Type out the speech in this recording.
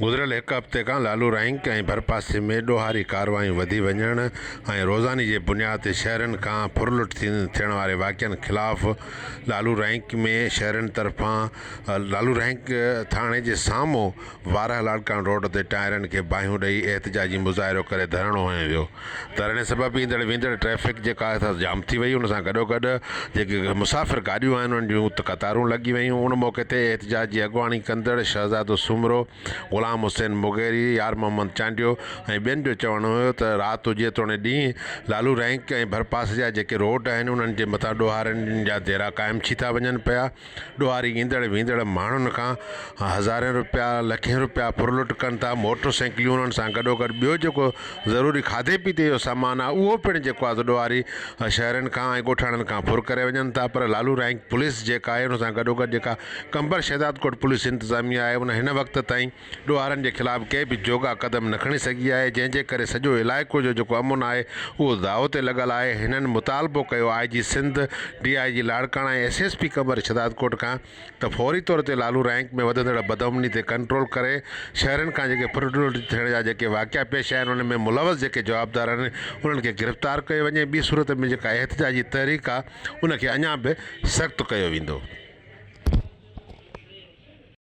گذريل هڪ هفتي کان لالو رائنڪ ۽ ڀرپاسي ۾ ڏوهاري ڪارروايون وڌي وڃڻ ۽ روزاني جي بنياد تي شهرين کان ڦرلٽ ٿيڻ واري واقعن خلاف لالو رائنڪ ۾ شهرين طرفان لالو رائنڪ ٿاڻي جي سامهون وارهه لاڙڪاڻو روڊ تي ٽائرن کي باهيون ڏئي احتجاجي مظاهرو ڪري ڌرڻو هنيو ويو. ڌرڻي سبب ايندڙ ويندڙ ٽريفڪ جيڪا آهي سا جام ٿي وئي ان سان گڏوگڏ جيڪي مسافر گاڏيون آهن انهن جون قطارون لڳي ويون ان موقعي تي احتجاج جي اڳواڻي ڪندڙ شهزادو سومرو، غلام حسين مغيري، يار محمد چانڊيو ۽ ٻين جو چوڻ هيو ته رات هجي توڻي ڏينهن لالو رينڪ ۽ ڀرپاسي جا جيڪي روڊ آهن انهن جي مٿان ڏوهارين جا ديرا قائم ٿي ٿا وڃن پيا. ڏوهاري ايندڙ ويندڙ ماڻهن کان هزارين روپيا لکين روپيا ڦرلٽ ڪن ٿا موٽر سائيڪليون انهن سان گڏوگڏ ٻيو جيڪو ضروري کاڌي پيتي جو سامان آهي اهو پڻ جيڪو آهي سو ڏوهاري شهرين کان ۽ ڳوٺاڻن کان ڦر ڪري وڃن ٿا پر لالو رائنڪ پوليس جيڪا آهي ان سان گڏوگڏ جيڪا قمبر شهدادڪوٽ پوليس انتظاميا آهي ان هن وقت تائين ڏوهارن جي خلاف ڪي به جوڳا قدم نه کڻي سگهي آهي جنهن جي ڪري سڄو علائقو جو جيڪو امن آهي اهو داء تي لڳل آهي هنن مطالبو ڪيو I G Sindh, D I G Larkana ۽ S S P Qambar Shahdadkot کان ته فوري طور تي لالو رينڪ ۾ وڌندڙ بدامني تي ڪنٽرول ڪري شهرين کان جيڪي ڦرلٽ ٿيڻ جا جيڪي واقعا پيش آيا آهن انهن ۾ ملوث جيڪي جوابدار آهن انهن کي گرفتار ڪيو وڃي ٻي صورت ۾ جيڪا احتجاجي تحريڪ آهي ان کي اڃا به سخت ڪيو ويندو.